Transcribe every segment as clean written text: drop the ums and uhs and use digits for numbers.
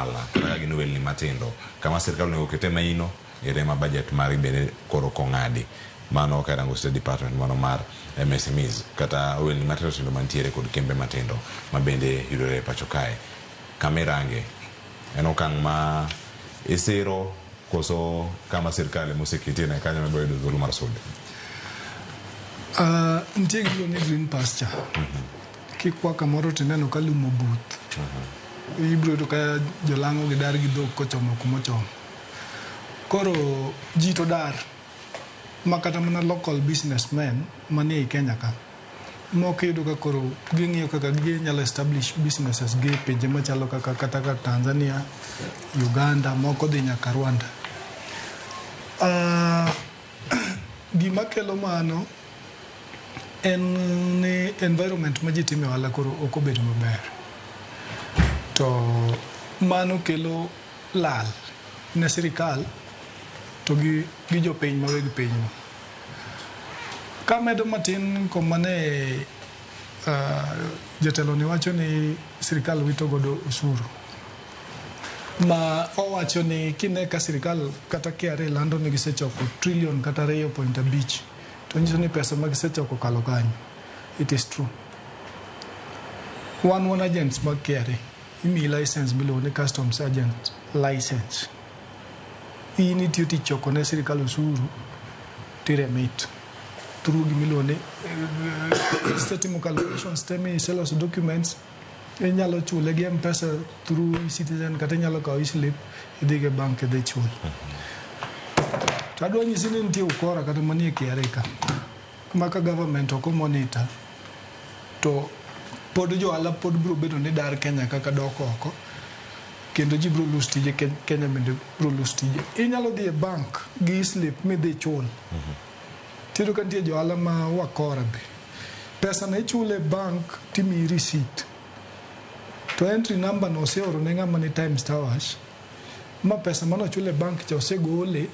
ohala kata ka gin ohelni matindo, kama sirkal onego okete maino ere ma budget margi bende koro kong'adi. Mano ka irango State Department mano mar MSMEs kata ohelni matindo tindo mantiere kod kembe matindo ma bende yudore e pacho kae. Kama irange en okang' ma isiro koso kama sirkal ema oseketie ne kanyo mibiro yudo thuolo mar sudo? Nitie gimiluongo ni green pasture. Kikwa kamoro tineno ka lum obuth. Ibiro yudo ka jolang'o gi dar gi dhok kochomo kumochomo. Koro ji to dar ma kata mana local businessmen manie ei Kenya ka moko iyudo ka koro ging'iyo kaka ginyalo establish businesses gi e pinje machalo kaka kata ka Tanzania, Uganda, moko dhi nyaka Rwanda. Gima kelo mano en ni environment ma ji time ohala koro ok obedo maber. To mano kelo lal ne sirikal to gi jopiny ma weg pinyno. Kamedo matin koma ne jatelo ni wacho ni sirikal wito godo osuru. Ma owacho ni kine ka sirikal kata KRA lando ni gisechoko trillion kata 2.5, to nyiso ni pesa ma gisechoko okalo kanyo. It is true. Wan agents mag KRA. Imiyi license miluongo ni customs agent license. In itiyo tich choko ne sirikal osuru tiremit through gimiluongo ni isetimo calculations te miseloso documents, inyalo chule gi M-Pesa through eCitizen kata inyalo kawo e-slip idhi go e bank idhi chul. To adwa nyisi ni nitie ukora kata manie KRA ka ma ka government ok monitor to pod jo ohala pod biro bedo ni dar Kenya kaka dok oko kendo ji biro lose tije. Kenya bende biro lose tije. Inyalo dhi e bank gi e-slip midhi chul. Tiyudo ka nitie jo ohala ma wakora be. Pesa no ichule e bank timiyi receipt. To entry number no oseoro ne ng'ama ni Times Towers ma pesa manochul e bank cha osegole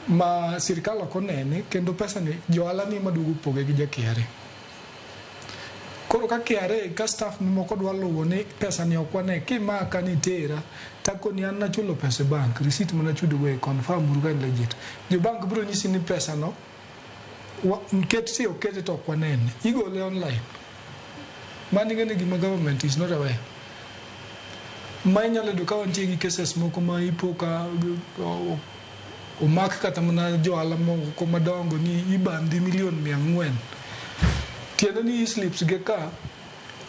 ma sirikal ok onene, kendo pesa ni jo ohala ni ema duogo poge gi ja KRA. Koro ka KRA ka staff moko dwa luwo ni pesa ni ok wane kimaka ni tera takoni an nachulo pesa e bank, receipt manachudo go e confirm uru ka en legit. Jo bank biro nyisi ni pesa no ket si okete to ok wanene. Igole online. Mano ing'e ni gima government is not aware. Ma inyalo yudo ka wantie gi cases moko ma ipo ka omak kata mana jo ohala moko madongo ni ibandhi milion 400. Tiende ni e-slips ge ka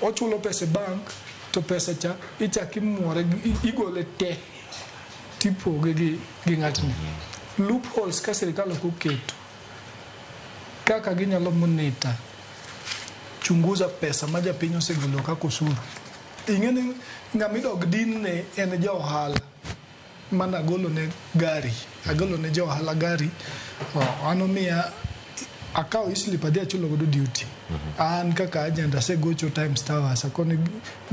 ochulo pesa e bank to pesa cha ichak imuore igole te tipoge gi ng'atni. Loopholes ka sirikal ok oketo kaka ginyalo monitor, chunguza pesa ma japiny osegolo kaka osuru. Ing'e ni ng'ama idok din ne en ja ohala mana agolo ne gari, agolo ne ja ohala gari, an omiya akawo e-slip adhi achulo godo duty. An kaka agent asegocho Times Towers akoni